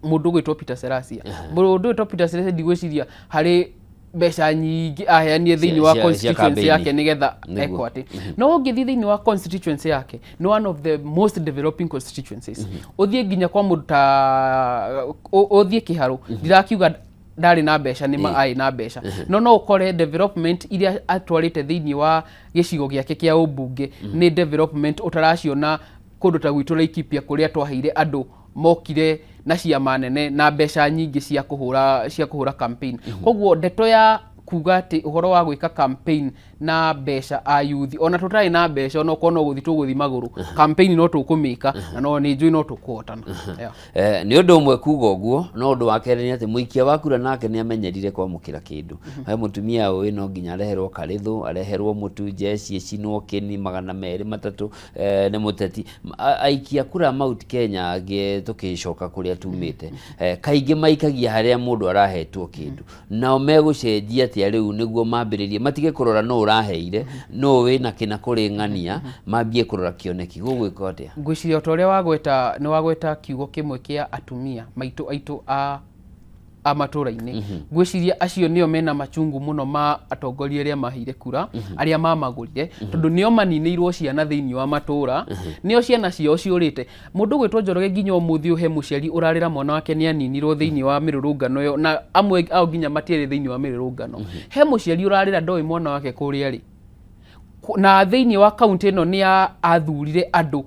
mũndũ ũgwĩtwo Peter Serasia. Mũndũ ũgwĩtwo Peter Serasia ndigwĩciria harĩ mbeca nyingĩ aheanire thĩinĩ wa cia constituency campaign. Yake nĩgetha Nĩguo. ekwo atĩ no ũngĩthiĩ thĩinĩ wa constituency yake nĩ one of the most developing constituencies. Ũthiĩ nginya kwa mũndũ ta ũthiĩ Kĩharũ, ndirakiuga ndarĩ na mbeca, nĩ ma arĩ na mbeca, no ũkore development iria atwarĩte thĩinĩ wa gĩcigo gĩake kĩa ũmbunge nĩ development ũtaraciona kũndũ ta gwitũ Laikipia, kũrĩa twaheire andũ mokire na ciama nene na mbeca nyingĩ cia kũhũra campaign. Koguo ndeto ya kuga atĩ ũhoro wa gwĩka campaign na mbeca, ayuthi ona tũtarĩ na mbeca, ona okorwo no gũthiĩ tũgũthiĩ magũrũ, campaign no tũkũmĩka na no nĩ njũĩ no tũkũhotana. Yeah. Nĩ ũndũ ũmwe kuga ũguo, no ũndũ wa kerĩ nĩ atĩ mũikia wa kura nake nĩ amenyerire kwamũkĩra kĩndũ. He mũtumia ũĩ no nginya areherwo karĩthũ, areherwo mũtu, njeci ĩcinwo kĩni 200 3 nĩ mũteti. Aikia kura Mount Kenya angĩ tũkĩcoka kũrĩa tumĩte, kaingĩ maikagia harĩa mũndũ arahetwo kĩndũ. Nao megũcenjia atĩa rĩu nĩguo mambĩrĩrie matige kũrora nũ ũraheire, nũ wĩna kĩna kũrĩ ng'ania, mambie kũrora kĩoneki? Gũgwĩka atĩa? Ngwĩciria o ta ũrĩa wagweta, nĩ wagweta kiugo kĩmwe kĩa atumia maitũ aitũ a matũra-inĩ. Ngwĩciria acio nĩo mena machungu mũno ma atongoria arĩa maheire kura, arĩa mamagũrire, tondũ nĩo maninĩirwo ciana thĩinĩ wa matũra, nĩo ciana ciao ciũrĩte. Mũndũ gwĩtwo Njoroge nginya ũmũthĩ ũyũ he mũciari ũrarĩra mwana wake nĩ aninirwo thĩinĩ wa mĩrũrũngano ĩyo, na amwe ao nginya matiarĩ thĩinĩ wa mĩrũrũngano. He mũciari ũrarĩra ndoĩ mwana wake kũrĩa arĩ. Na thĩinĩ wa kaunti ĩno nĩ athurire andũ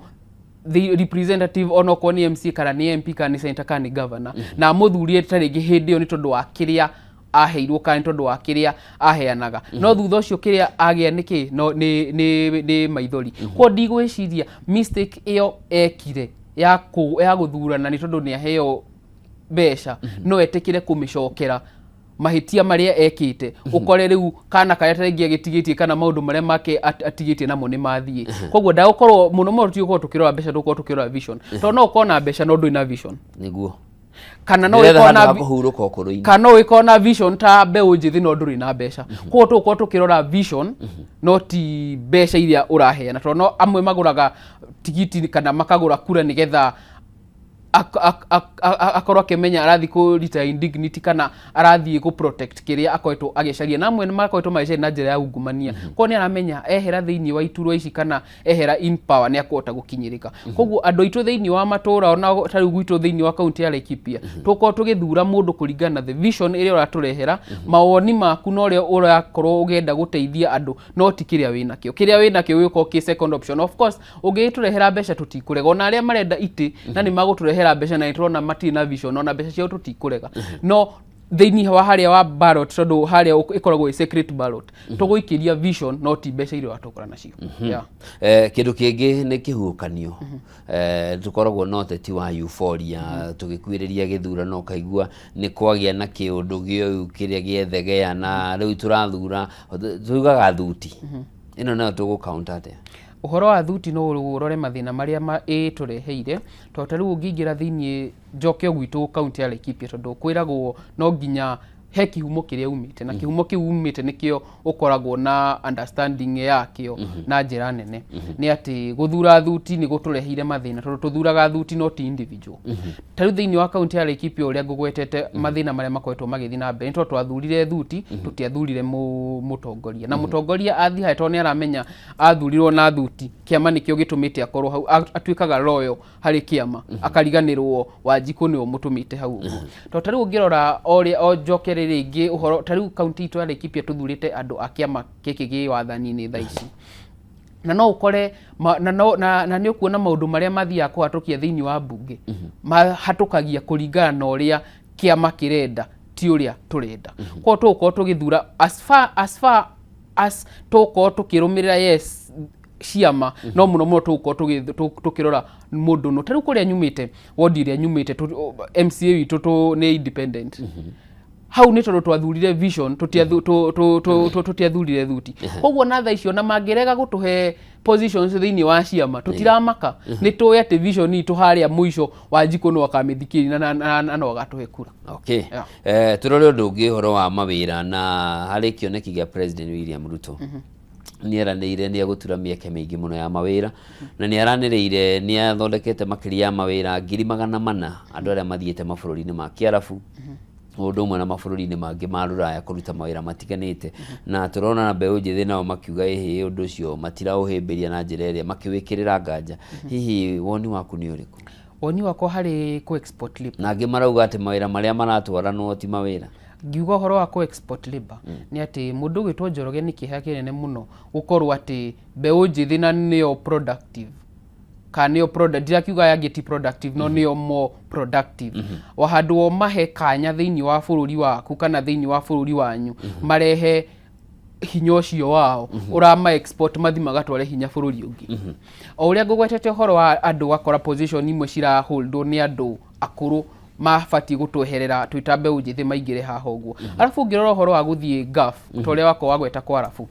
the representative, onokorwo nĩ MCA kana nĩ MP kana nĩ senator kana nĩ governor, na amũthurire ta rĩngĩ hĩndĩ ĩyo nĩ tondũ wa kĩrĩa aheirwo kana nĩ tondũ wa kĩrĩa aheanaga, no thutha ũcio kĩrĩa agĩa nĩ kĩ no nĩ maithori. Koguo ndigwĩciria mistake ĩyo ekire ya gũthurana nĩ tondũ nĩ aheo mbeca no etĩkĩre kũmĩcokera mahĩtia marĩa ekĩte, ũkore rĩu kana karĩa ta rĩngĩ agĩtigĩtie kana maũndũ marĩa make atigĩtie namo nĩ mathiĩ. Koguo ndagũkorwo mũno mũno tũtigũkorwo tũkĩrora mbeca, tũgũkorwo tũkĩrora vision, tondũ no ũkorwo na mbeca no ndũrĩ na vision. Kana no Ndĩretha ũkorwo handũ na ha kũhurũka ũkũrũ-inĩ. Kana no ũkorwo na vision ta mbeũ njĩthĩ no ndũrĩ na mbeca. Koguo tũgũkorwo tũkĩrora vision no ti mbeca iria ũraheana, tondũ no amwe magũraga tigiti kana makagũra kura nĩgetha akorwo akĩmenya arathiĩ kũ retire in dignity kana arathiĩ kũ protect kĩrĩa akoretwo agĩcaria, na amwe nĩ makoretwo magĩcaria na njĩra ya ungumania. Koguo nĩ aramenya ehera thĩinĩ wa iturwa ici kana ehera in power nĩ akũhota gũkinyĩrĩka. Koguo andũ aitũ thĩinĩ wa matũra, ona ta rĩu gwitũ thĩinĩ wa kaunti ya Laikipia, tũkorwo tũgĩthura mũndũ kũringana na the vision ĩrĩa ũratũrehera, mawoni maku na ũrĩa ũrakorwo ũgĩenda gũteithia andũ, no ti kĩrĩa wĩnakĩo. Kĩrĩa wĩnakĩo gĩgũkorwo kĩ second option. Of course ũngĩgĩtũrehera mbeca tũtikũrega, ona arĩa marenda itĩ na nĩ magũtũrehera. Tũkũmarehera mbeca na nĩtũrona matirĩ na vision, ona mbeca ciao tũtikũrega, no thĩinĩ wa harĩa wa ballot, tondũ harĩa ĩkoragwo ĩ secret ballot, tũgũikĩria vision no ti mbeca iria ũratũkora nacio. Yeah. Kĩndũ kĩngĩ nĩ kĩhuhũkanio. Tũkoragwo na ũteti wa euphoria tũgĩkuhĩrĩria gĩthurano, ũkaigua nĩ kwagĩa na kĩũndũ gĩũu kĩrĩa gĩethegea na rĩu tũrathura tugaga thuti ĩno nayo tũgũ counter atĩa? Ũhoro wa thuti no ũrore mathĩna marĩa ĩtũreheire, tondũ ta rĩu ũngĩingĩra thĩiniĩ, njoke o gwitũ kaunti ya Laikipia, tondũ kwĩragwo no nginya he kĩhumo kĩrĩa umĩte, na kĩhumo kĩu umĩte nĩkĩo ũkoragwo na understanding yakĩo na njĩra nene. Nĩ atĩ gũthura thuti nĩ gũtũreheire mathĩna, tondũ tũthuraga thuti no ti individual. Ta rĩu thĩinĩ wa kaunti ya Laikipia, ũrĩa ngũgwetete, mathĩna marĩa makoretwo magĩthiĩ na mbere nĩ tondũ twathurire thuti, tũtiathurire mũtongoria, na mũtongoria athiĩ harĩa, tondũ nĩ aramenya athurirwo na thuti, kĩama nĩkĩo gĩtũmĩte akorwo hau, atuĩkaga loyal harĩ kĩama, akariganĩrwo Wanjikũ nĩwe ũmũtũmĩte hau ũguo. Tondũ ta rĩu ũngĩrora o ũrĩa o njokere rĩngĩ ũhoro, ta rĩu kaunti itũ ya Laikipia tũthurĩte andũ a kĩama gĩkĩ gĩ wathani-inĩ thaa ici, na no ũkore na, no, na nĩ ũkuona maũndũ marĩa mathiaga kũhatũkia thĩinĩ wa mbunge mahatũkagia kũringana na ũrĩa kĩama kĩrenda, ti ũrĩa tũrenda. Koguo tũgũkorwo tũgĩthura as far as tũgũkorwo tũkĩrũmĩrĩra, yes, ciama, no mũno mũno tũgũkorwo tũkĩrora mũndũ no ta rĩu kũrĩa nyumĩte, wodi ĩrĩa nyumĩte, MCA witũ nĩ independent hau, nĩ tondũ twathurire vision, tũtiathurire thuti. Koguo na thaa icio na mangĩrega gũtũhe positions thĩinĩ wa ciama, tũtiramaka, nĩ tũĩ atĩ vision itũ harĩa mũico Wanjikũ no akamĩthikĩrĩria na no agatũhe kura. Okay. Yeah. Tũrore ũndũ ũngĩ, ũhoro wa mawĩra, na harĩ kĩoneki gĩa President William Ruto. Nĩ eranĩire nĩ egũtura mĩeke mĩingĩ mũno ya mawĩra, na nĩ aranĩrĩire nĩ athondekete makĩria ya mawĩra 400,000 andũ arĩa mathiĩte mabũrũri-inĩ ma Kĩarabu, o ũndũ ũmwe na mabũrũri-inĩ mangĩ ma rũraya kũruta mawĩra matiganĩte. Na tũrona mbeũ njĩthĩ nao makiuga ĩhĩ, ũndũ ũcio matiraũhĩmbĩria na njĩra ĩrĩa makĩwĩkĩrĩra nganja. Hihi woni waku nĩ ũrĩkũ? Woni wakwa harĩ kũ export labor, na angĩ marauga atĩ mawĩra marĩa maratwaranwo ti mawĩra. Ngiuga ũhoro wa kũ export labor, nĩ atĩ mũndũ ũgwĩtwo Njoroge nĩ kĩeha kĩnene mũno gũkorwo atĩ mbeũ njĩthĩ na nĩo productive, kana nĩo product, ndirakiuga aya angĩ ti productive, no nĩo more productive. O handũ o mahe kanya thĩinĩ wa bũrũri waku kana thĩinĩ wa bũrũri wanyu marehe hinya ũcio wao, ũrama export mathi magatware hinya bũrũri ũngĩ. O ũrĩa ngũgwetete ũhoro wa andũ, gakora position imwe ciraholdwo nĩ andũ akũrũ mabatiĩ gũtweherera twĩ ta mbeũ njĩthĩ maingĩre haha ũguo. Arabu ũngĩrora ũhoro wa gũthiĩ Gulf, ta ũrĩa wakwa wagweta kwa arabu,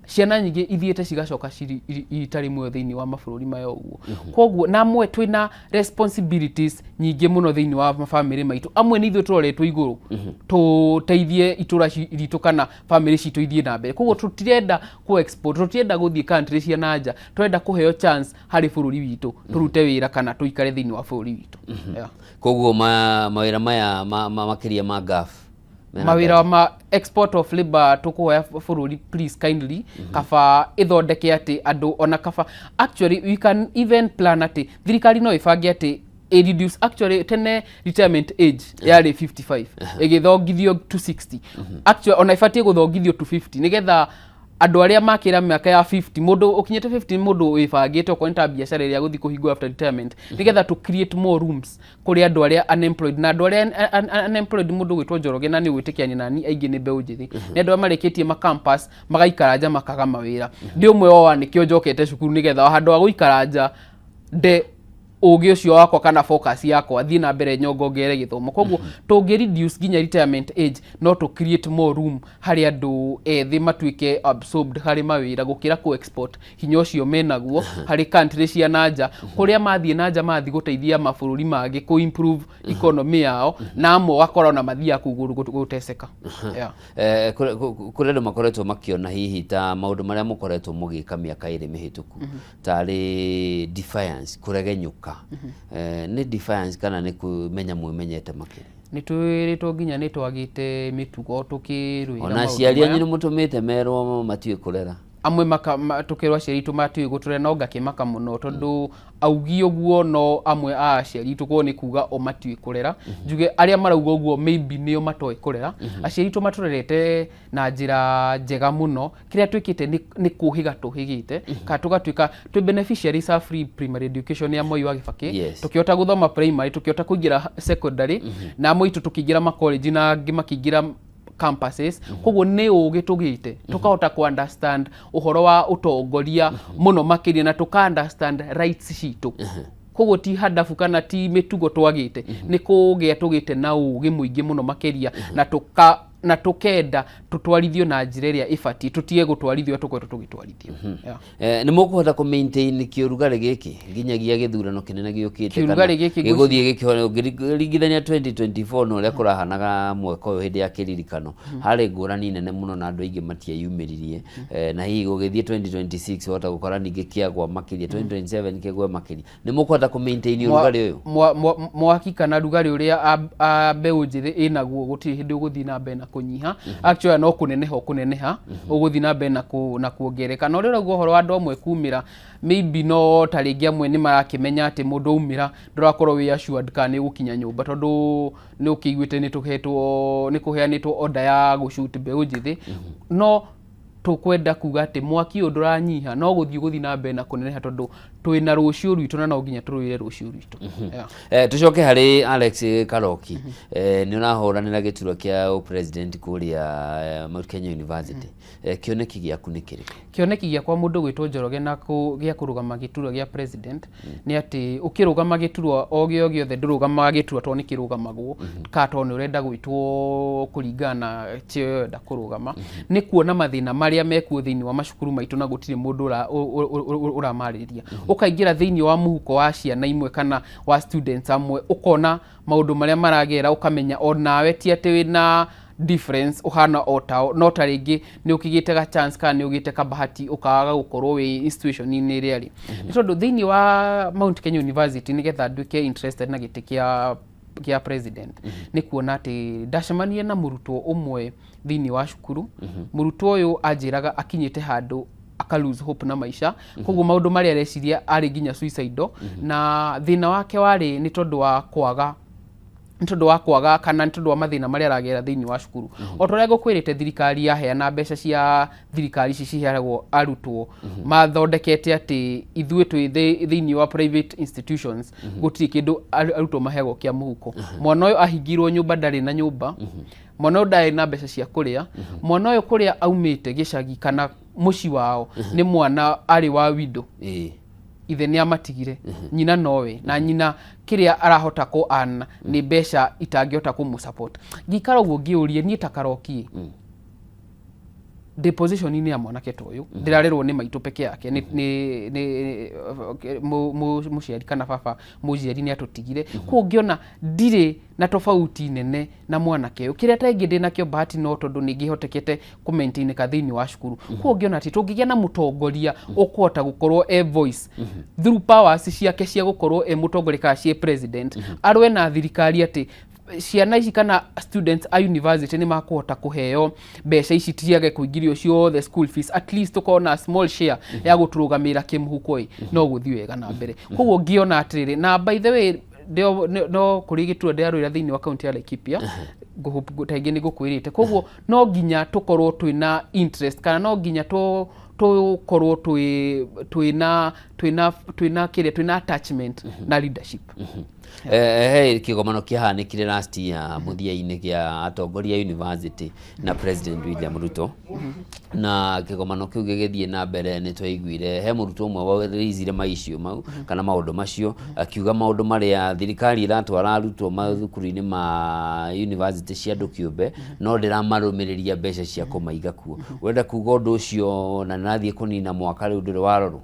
ciana nyingĩ ithiĩte cigacoka itarĩ muoyo thĩinĩ wa mabũrũri maya ũguo. Koguo na amwe twĩna responsibilities nyingĩ mũno thĩinĩ wa mabamĩrĩ maitũ, amwe nĩ ithuĩ tũroretwo igũrũ tũteithie itũra ritũ kana bamĩrĩ citũ ithiĩ na mbere. Koguo tũtirenda kũ export, tũtirenda gũthiĩ country cia na nja, tũrenda kũheo chance harĩ bũrũri witũ tũrute wĩra kana tũikare thĩinĩ wa bũrũri witũ. Yeah. Koguo mawĩra maya makĩria ma Gulf mena mawĩra nganja. Ma export of labor, tũkũhoya bũrũri, please kindly, kaba ĩthondeke atĩ andũ ona kaba, actually we can even plan atĩ thirikari no ĩbange atĩ ĩ reduce. Actually tene retirement age yarĩ 55, ĩgĩthongithio to 60. Actually ona ĩbatiĩ gũthongithio to 50, nĩgetha andũ arĩa makĩra mĩaka ya 50, mũndũ ũkinyĩte 50 nĩ mũndũ wĩbangĩte, okorwo nĩ ta biacara ĩrĩa gũthiĩ kũhingũra after retirement, nĩgetha to create more rooms kũrĩ andũ arĩa unemployed. Na andũ arĩa unemployed, mũndũ gwĩtwo Njoroge, na nĩ ũgwĩtĩkiania nani, aingĩ nĩ mbeũ njĩthĩ, nĩ andũ arĩa marĩkĩtie ma campus magaikara nja makaga mawĩra. Ndĩ ũmwe wao, nĩkĩo njokete cukuru, nĩgetha handũ ha gũikara nja nde ũgĩ ũcio wakwa kana focus yakwa thiĩ na mbere nyongongere gĩthomo. Koguo tũngĩ reduce nginya retirement age, no tũ create more room harĩ andũ ethĩ matuĩke absorbed harĩ mawĩra, gũkĩra kũ export hinya ũcio menaguo harĩ country cia na nja, kũrĩa mathiĩ na nja mathiĩ gũteithia mabũrũri mangĩ kũ improve economy yao, na amwe ũgakora ona mathiaga kũu gũteceka. Yeah. Kũrĩ andũ makoretwo makĩona hihi ta maũndũ marĩa mũkoretwo mũgĩka mĩaka 2 mĩhĩtũku tarĩ defiance, kũregenyũka. Nĩ defiance kana nĩ kũmenya mwĩmenyete makĩria? Nĩ twĩrĩtwo nginya nĩ twagĩte mĩtugo tũkĩrũĩra Ona maũndũ aciari maya. anyu nĩ mũtũmĩte merwo matiũĩ kũrera. Amwe maka tũkerwo aciari aitũ matiũĩ gũtũrera, no ngakĩmaka mũno tondũ augi ũguo no amwe a aciari aitũ, koguo nĩ kuga o matiũĩ kũrera. Njuge arĩa marauga ũguo maybe nĩo matoĩ kũrera. Aciari aitũ matũrerete na njĩra njega mũno. Kĩrĩa twĩkĩte nĩ kũhĩga tũhĩgĩte kana tũgatuĩka twĩ beneficiaries a free primary education ya Moi wa Kibaki. Tũkĩhota gũthoma primary, tũkĩhota kũingĩra secondary, na amwe aitũ tũkĩingĩra ma college na angĩ makĩingĩra campuses. Koguo nĩ ũgĩ tũgĩte tũkahota ku understand ũhoro wa ũtongoria mũno makĩria na tũka understand rights citũ. Koguo ti handabu kana ti mĩtugo twagĩte, nĩ kũgĩa tũgĩte na ũgĩ mũingĩ mũno makĩria na tũka na tũkenda tũtwarithio na njĩra ĩrĩa ĩbatiĩ, tũtige gũtwarithio ũrĩa tũkoretwo tũgĩtwarithio. Yeah. Nĩ mũkũhota kũ maintain kĩũrugarĩ gĩkĩ nginyagia gĩthurano kĩnene gĩũkĩte? Kĩũrugarĩ gĩkĩ gĩgũthiĩ gĩkĩhona ũngĩringithania 2024 na ũrĩa kũrahanaga mwaka ũyũ hĩndĩ ya kĩririkano, harĩ ngũrani nene mũno na andũ aingĩ matieyumĩririe. Na hihi gũgĩthiĩ 2026 wahota gũkora ningĩ kĩagwa makĩria, 2027 kĩgwe makĩria. Nĩ mũkũhota kũ maintain ũrugarĩ ũyũ? Mwaki kana rugarĩ ũrĩa a mbeũ njĩthĩ ĩnaguo gũtirĩ hĩndĩ ũgũthiĩ na mbere na kũnyiha. Actually no kũneneha ũkũneneha, ũgũthiĩ na mbere na kuongerereka. Na ũrĩa ũrauga ũhoro wa andũ amwe kumĩra, maybe no ta rĩngĩ amwe nĩ marakĩmenya atĩ mũndũ aumĩra ndũrakorwo wĩ assured kana nĩ ũgũkinya nyũmba, tondũ nĩ ũkĩiguĩte nĩ tũhetwo, nĩ kũheanĩtwo order ya gũ shoot mbeũ njĩthĩ. No tũkwenda kuga atĩ mwaki ũyũ ndũranyiha, no gũthiĩ ũgũthiĩ na mbere na kũneneha, tondũ twĩna rũciũ rwitũ na no nginya tũrũĩre rũciũ rwitũ. Yeah. Tucoke harĩ Alex Karoki. Nĩ ũrahũranĩra gĩturwa kĩa president kũrĩa Mount Kenya University. Kĩoneki gĩaku nĩ kĩrĩkũ? Kĩoneki gĩakwa, mũndũ gwĩtwo Njoroge, na gĩa kũrũgama gĩturwa gĩa president nĩ atĩ ũkĩrũgama gĩturwa o gĩo gĩothe, ndũrũgamaga gĩturwa tondũ nĩ kĩrũgamagwo kana tondũ nĩ ũrenda gwĩtwo kũringana na cheo ũrenda kũrũgama. Nĩ kuona mathĩna marĩa mekuo thĩinĩ wa macukuru maitũ na gũtirĩ mũndũ ũramarĩrĩria. Ũkaingĩra thĩinĩ wa mũhuko wa ciana imwe kana wa students amwe, ũkona maũndũ marĩa maragera, ũkamenya onawe ti atĩ wĩna difference, ũhana o tao, no ta rĩngĩ nĩ ũkĩgĩte ga chance kana nĩ ũgĩte kabahati ũkaga gũkorwo wĩ institution-inĩ ĩrĩa rĩ. Nĩ tondũ thĩinĩ wa Mount Kenya University, nĩgetha nduĩke interested na gĩtĩ kĩa president, nĩ kuona atĩ ndacemanirie na mũrutwo ũmwe thĩinĩ wa cukuru. Mũrutwo ũyũ anjĩraga akinyĩte handũ aka lose hope na maica, koguo maũndũ marĩa areciria arĩ nginya suicidal, na thĩna wake warĩ nĩ tondũ wa kwaga kana nĩ tondũ wa mathĩna marĩa aragera thĩinĩ wa cukuru. O ta ũrĩa ngũkwĩrĩte, thirikari yaheana mbeca cia thirikari ici ciheagwo arutwo, mathondekete atĩ ithuĩ twĩ thĩinĩ wa private institutions gũtirĩ kĩndũ arutwo maheagwo kĩa mũhuko. Mwana ũyũ ahingirwo nyũmba, ndarĩ na nyũmba. Mwana ũyũ ndarĩ na mbeca cia kũrĩa. Mwana ũyũ kũrĩa aumĩte gĩcagi kana mũciĩ wao nĩ mwana arĩ wa widow. Ithe nĩ amatigire, nyina nowe, na nyina kĩrĩa arahota kũ earn nĩ mbeca itangĩhota kũmũ support. Ngĩikara ũguo ngĩũrie, niĩ ta Karoki ndĩ position-inĩ ya mwanake ta ũyũ, ndĩrarerwo nĩ maitũ peke yake, nĩ mũciari kana baba mũciari nĩ atũtigire. Koguo ngĩona ndirĩ na tofauti nene na mwanake ũyũ. Kĩrĩa ta ingĩ ndĩ nakĩo bahati no tondũ nĩ ngĩhotekete kũ maintain ka thĩinĩ wa cukuru. Koguo ngĩona atĩ tũngĩgĩa na mũtongoria ũkũhota gũkorwo e voice through powers ciake cia gũkorwo e mũtongoria kana ciĩ president, arũe na thirikari atĩ ciana ici kana students a university nĩ makũhota kũheo mbeca ici, ciage kũingĩrio ciothe school fees, at least tũkorwo na small share ya gũtũrũgamĩrĩra kĩmũhuko ĩ, no gũthiĩ wega na mbere. Koguo ngĩona atĩrĩrĩ, na by the way no kũrĩ gĩturwa ndĩrarũĩra thĩinĩ wa kaunti ya Laikipia, ta ingĩ nĩ ngũkwĩrĩte. Koguo no nginya tũkorwo twĩna interest kana no nginya tũkorwo twĩna kĩrĩa twĩna attachment na leadership. He kĩgomano kĩahanĩkire last year mũthia-inĩ kĩa atongoria a university na President William Ruto, na kĩgomano kĩu gĩgĩthiĩ na mbere nĩ twaiguire he mũrutwo ũmwe waraisire ma issue mau kana maũndũ macio, akiuga maũndũ marĩa thirikari ĩratwara arutwo mathukuru-inĩ ma university cia andũ kĩũmbe no ndĩramarũmĩrĩria mbeca cia kũmaiga kuo. Wenda kuga ũndũ ũcio na nĩrathiĩ kũnina mwaka rĩu ndũrĩ warorwo?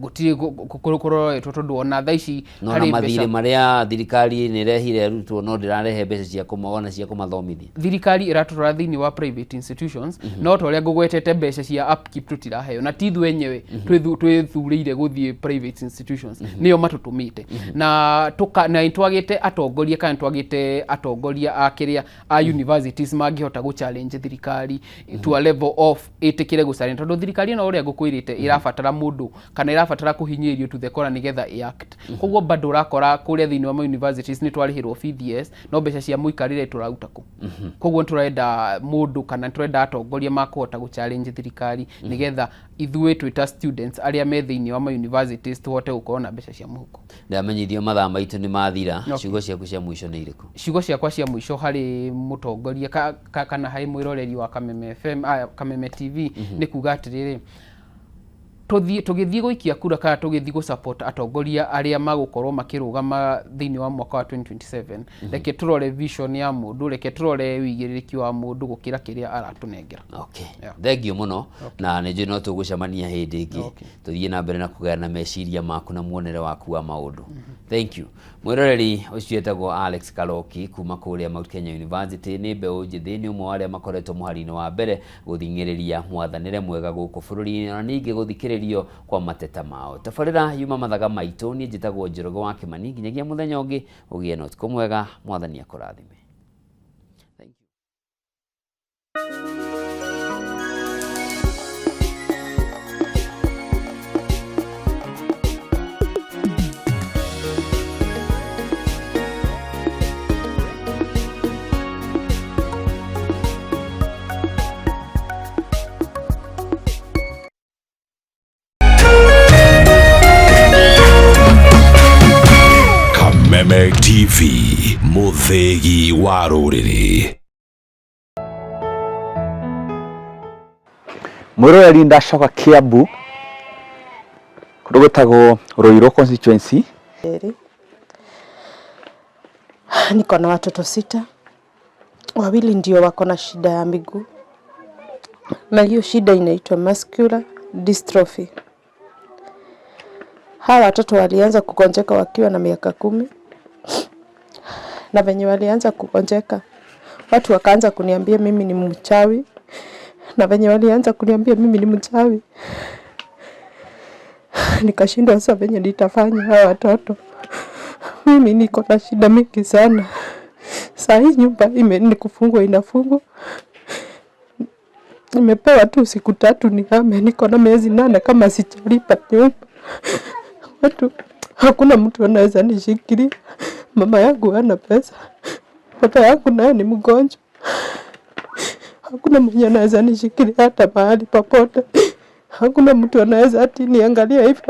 Gũtirĩ kũroretwo tondũ ona thaa ici No na harĩ mathirĩ mbeca marĩa thirikari nĩ ĩrehire arutwo, no ndĩrarehe mbeca cia ona cia kũmathomithia. Thirikari ĩratũtwara thĩinĩ wa private institutions, no ta ũrĩa ngũgwetete, mbeca cia upkeep tũtiraheo, na ti ithuĩ enyewe twĩthurĩire gũthiĩ private institutions, nĩo matũtũmĩte. Na tuka na nĩtwagĩte atongoria, kana nĩtwagĩte atongoria a kĩrĩa a universities mangĩhota gũ challenge thirikari to a level of ĩtĩkĩre gũ challenge, tondũ thirikari ĩno, ũrĩa ngũkwĩrĩte, ĩrabatara mũndũ kana ĩrabatara kũhinyĩrĩrio to the corner nĩgetha ĩ-act. Koguo bado ũrakora kũrĩa thĩinĩ wa ma universities nĩ twarĩhĩrwo fees, yes, no mbeca cia mũikarĩre tũraruta kũ? Koguo nĩ tũrenda mũndũ kana nĩ tũrenda atongoria makũhota gũ challenge thirikari nĩgetha ithuĩ twĩ ta students arĩa me thĩinĩ wa ma universities tũhote gũkorwo na mbeca cia mũhuko. Ndamenyithio mathaa maitũ nĩ mathira. Okay. Ciugo ciaku cia mũico nĩ irĩkũ? Ciugo ciakwa cia mũico harĩ mũtongoria kana harĩ mwĩroreri wa Kameme FM, Kameme TV, nĩ kuga atĩrĩrĩ, tũthiĩ tũgĩthiĩ gũikia kura kana tũgĩthiĩ gũ support atongoria arĩa magũkorwo makĩrũgama thĩinĩ wa mwaka wa 2027, reke tũrore vision ya mũndũ, reke tũrore wĩigĩrĩrĩki wa mũndũ gũkĩra kĩrĩa aratũnengera. Okay. Thank you mũno, na nĩ njũĩ no tũgũcemania hĩndĩ ĩngĩ tũthiĩ na mbere na kũgayana meciria maku na muonere waku wa maũndũ. Thank you. Mwĩroreri, ũcio etagwo Alex Karoki kuma kũrĩa Mount Kenya University, nĩ mbeũ njĩthĩ, nĩ ũmwe wa arĩa makoretwo mũhari-inĩ wa mbere gũthing'ĩrĩria mwathanĩre mwega gũkũ bũrũri-inĩ, ona ningĩ gũthikĩrĩrio kwa mateta mao. Tabarĩra yuma mathaga maitũ. Niĩ njĩtagwo Njoroge wa Kĩmani. Nginyagia mũthenya ũngĩ, ũgĩe na ũtukũ mwega. Mwathani akũrathime. Thank you. Kameme TV, mũthĩgi wa rũrĩrĩ. Mwĩroreri, ndacoka Kiambu kũndũ gwĩtagwo Ruiru constituency. Eri. Niko na watoto 6, wawili ndio wako na shida ya miguu, na hiyo shida inaitwa muscular dystrophy. Hawa watoto walianza kugonjeka wakiwa na miaka 10, na venye walianza kugonjeka, watu wakaanza kuniambia mimi ni mchawi, na venye walianza kuniambia mimi ni mchawi, nikashindwa sasa venye nitafanya hawa watoto. Mimi niko na shida mingi sana. Saa hii nyumba ni kufungwa inafungwa. Nimepewa tu siku 3 nihame, niko na miezi 8 kama sijalipa nyumba. Watu, hakuna mtu anaweza nishikilia. Mama yangu hana pesa, baba yangu naye ni mgonjwa. Hakuna mwenye anaweza nishikilia hata mahali popote. Hakuna mtu anaweza ati niangalia hivi.